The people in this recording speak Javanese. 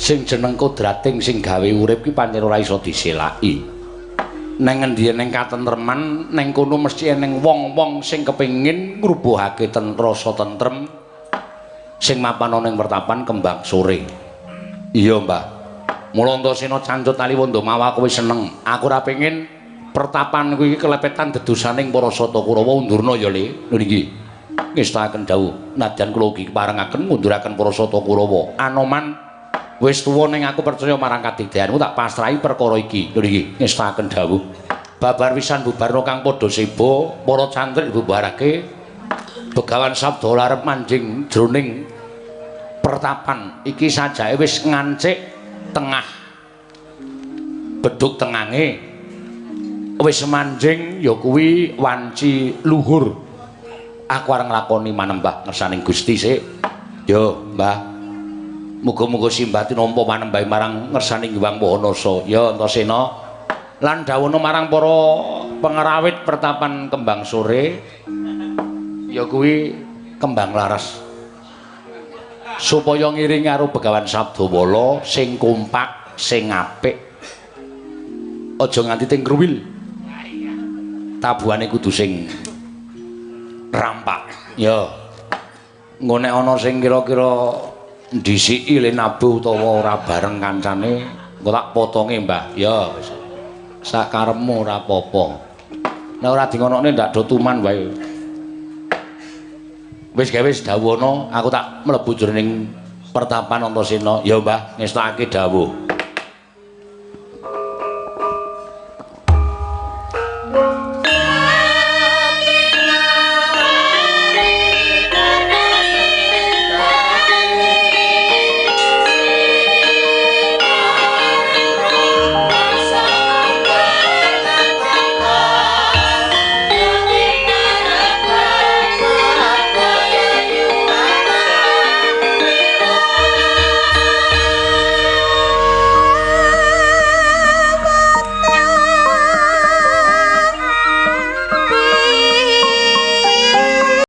Sing jeneng kodrating sing gawe urip ki pancen ora iso diselaki. Neng ngendi neng katentreman, neng kono mesti eneng wong-wong sing kepengin ngrubuhake rasa tentrem sing mapan ana ing pertapan Kembang Sore. Iya, Mbah. Mula Antasena cancut Aliwonda mawa kowe seneng. Aku ora pengin pertapan kuwi kelepetan dedusaning para Sata Kurawa undurna ya, Le. Lho niki. Ngestakaken dawuh. Nadyan kula ugi keparengaken ngunduraken para Sata Kurawa. Anoman wis tuwa ning aku percaya marang kadigdayanmu tak pasrahi perkara iki. Lho niki ngestakaken dawuh. Babar wisan bubarna kang padha seba, para cantrik bubarake Begawan Sabda arep manjing jroning pertapan iki sajake wis ngancik tengah beduk tengange wis manjing ya kuwi wanci luhur. Aku arep nglakoni manembah ngersaning Gusti sik. Yo, Mbah. Muga-muga simbah tinampa manembah marang ngersaning Hyang Maha. Ya, Antasena. Lan dawuhna marang para pengerawit pertapan Kembang Sore ya kuwi Kembang Laras supaya ngiring karo Begawan Sabdawala sing kompak, sing apik. Aja nganti ting kruwil. Tabuhane kudu sing rampak. Ya. Engko nek ana sing kira-kira ndhisiki le nabuh utawa ora bareng kancane, engko tak potonge, Mbah. Ya wis. Sakarepmu ora apa-apa. Nek ora dingonokne ndak do tuman wae. Wis gawe wis dawuhana, aku tak mlebu jroning pertapan Antasena. Ya, Mbah, ngestakake dawuh.